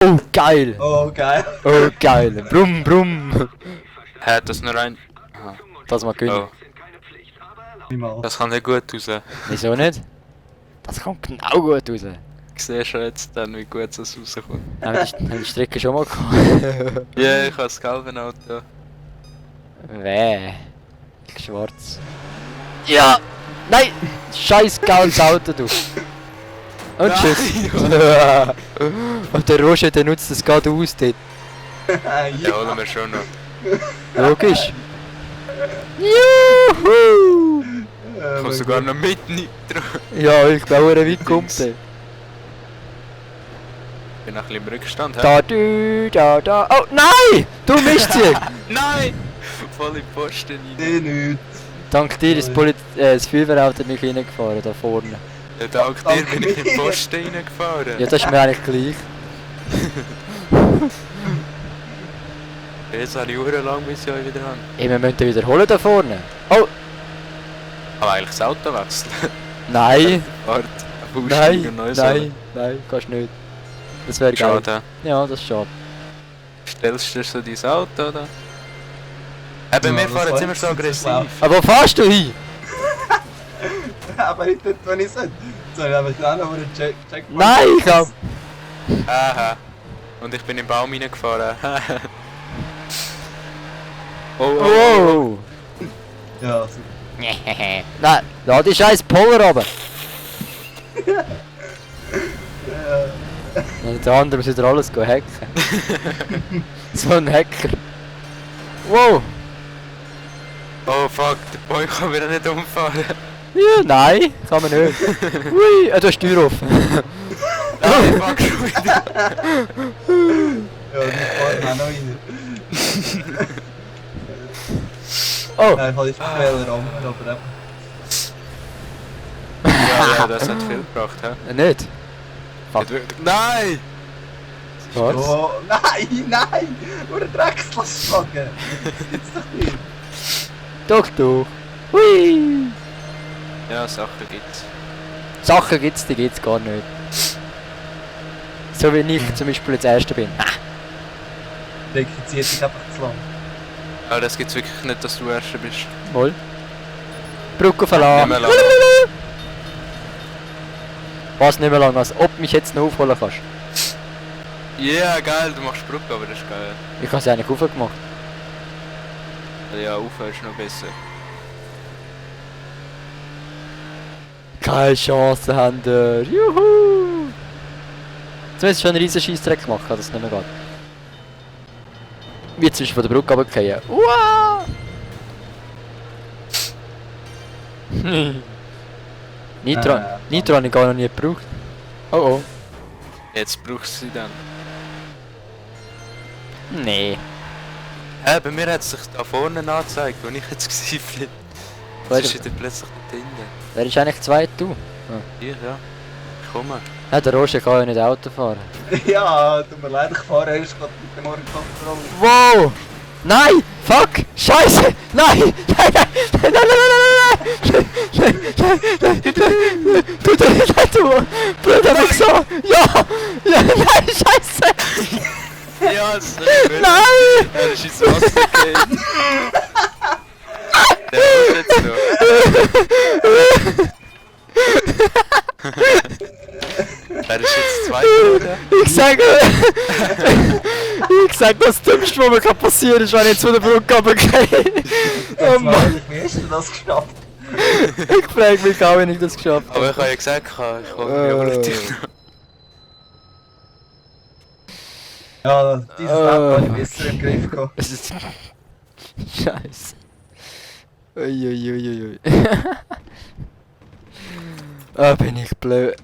Oh, geil! Oh, geil. Oh, geil! Brumm, brumm! Hä, das nur ein... Aha. Das mal gewinnen. Oh, Niemals. das kann nicht gut raus. Wieso nicht? Das kommt genau gut raus. Ich sehe schon jetzt dann, wie gut es rauskommt. Haben die Strecke schon mal gehabt? Ja, ich habe das gelbe Auto. Weh. Schwarz. Ja! Nein! Scheiß gelbes Auto, du! Und Nein, tschüss! Und der Roger, der nutzt das gerade aus dort. Ja, holen wir schon noch. Logisch! Juhu! Ich komme sogar noch mit Nitro. Ja, ich glaube, er weit kommt der. Ich bin noch ein bisschen im Rückstand. hä? Da, du, da, da. Oh, nein! Du Mistzieh! Nein! Voll in die Posten rein. Nee, nicht. Dank dir ist das Feuerwehrauto mich reingefahren, da vorne. Ja, dank dir Danke bin ich in die mir. Posten reingefahren. Ja, das ist mir eigentlich gleich. Jetzt habe ich lang bis ich euch wieder habe. Ey, wir müssen den wiederholen da vorne. Oh! Aber eigentlich das Auto wechseln. Nein! Warte, Nein! Nein! Nein, kannst nicht. Das wäre geil. Schade. Ja, das ist schade. Stellst du so dein Auto oder? Eben, Ja, wir das fahren jetzt war immer so jetzt aggressiv. Aber wo fährst du hin? Aber nicht dort, wo ich sollte. Soll ich aber dran, wo der Checkpoint... Nein, ich hab... Aha. Und ich bin im Baum reingefahren. Oh, oh, Oh! Ja, super. Nein, lass die scheiß Poller runter! Und der andere muss wieder alles hacken. So ein Hacker. Wow! oh fuck, der Boy kann wieder nicht umfahren. Ja, nein, kann man nicht. Ui, du hast die Tür offen. Nein, fuck schon wieder. Ja, die fahren auch noch rein. Oh! Nein, ich habe jetzt Fehler an, aber eben. Ja, das hat viel gebracht, hä? Nicht? Fuck. Nein! Was? Oh, nein, nein! Nur ein Dreckslasswagen! Jetzt doch nicht! Doch. Hui! Ja, Sachen gibt's. Sachen gibt's, die gibt's gar nicht. So wie ich zum Beispiel jetzt Erster bin. Requiziert ist einfach zu lang. Aber das gibt's wirklich nicht, dass du Erster bist. Wohl. Brücke verlassen. Nicht mehr lang. Was nicht mehr lang, als ob du mich jetzt noch aufholen kannst. Ja, yeah, geil, du machst Brücke, aber das ist geil. Ich habe sie eigentlich aufgemacht. Ja, aufhören ist noch besser. Keine Chance haben wir. Juhu! Zumindest schon einen riesen Scheissdreck gemacht, dass es nicht mehr geht. Wie zum Beispiel von der Brücke runterfallen. Uah! Nitro habe ich gar noch nie gebraucht. Oh oh. Jetzt brauchst du sie dann. Nee. Hä, bei mir hat es sich da vorne angezeigt, wo ich jetzt war. Wer- Jetzt ist er plötzlich nicht drin. Wer ist eigentlich zweit, du? Hier, ja. Ich komme. Ja, der Roger kann ja nicht Auto fahren. Ja, tut mir leid, ich fahre erst gerade mit dem Morgenkontrolle. Wow! Nein! Fuck! Scheiße! Nein! Nein! Nein! Nein! Nein! Nein! Nein! Nein! Nein! Du, du! Bruder, mich so! Ja! Ja! Nein! Scheiße! Ja, es ist gut. Nein! Er ist ins Wasser gefallen. Der muss jetzt noch. Er ist jetzt zweiter, oder? Ich sag, das Dümmste, was mir passieren kann, ist, wenn ich jetzt von der Brücke runtergehe. Oh Mann! Wie hast du das geschafft? Ich frage mich auch, wenn ich das geschafft habe. Aber ich habe ja gesagt, ich hole mich aber natürlich noch. Ja, dieses Leben habe ich besser im Griff gehabt. Es ist... Scheiße. Uiuiuiui. Ah, bin ich blöd.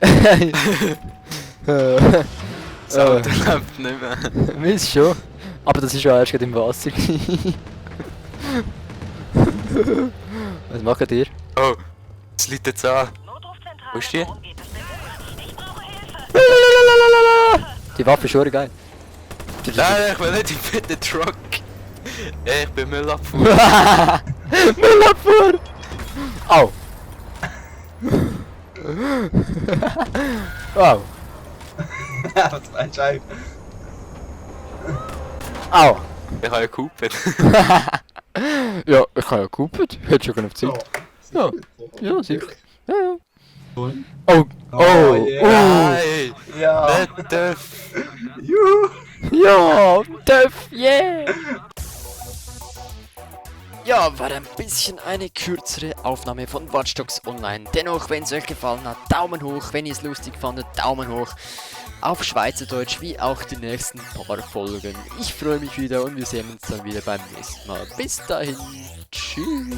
Das Auto lebt nicht mehr. Weiss schon. Aber das ist ja erst gerade im Wasser. Was macht ihr? Oh, es liegt jetzt an. Wo ist die? Die Waffe ist schon geil. Nein, ich will nicht im fetten Truck. Ich bin Müllabfuhr. Müllabfuhr! Au! Wow! Was meinst du eigentlich? Au! Ich habe ja gehupet. Ja, ich habe ja gehupet. Hättest du schon auf die So. Zeit. Ja. Ja, sicher. Ja, ja. Cool. Oh! Oh! yeah. Nein! Ja. Nicht dürfen! Juhu. Ja! Döff! Yeah! Ja, war ein bisschen eine kürzere Aufnahme von Watch Dogs Online. Dennoch, wenn es euch gefallen hat, Daumen hoch. Wenn ihr es lustig fandet, Daumen hoch. Auf Schweizerdeutsch wie auch die nächsten paar Folgen. Ich freue mich wieder und wir sehen uns dann wieder beim nächsten Mal. Bis dahin. Tschüss.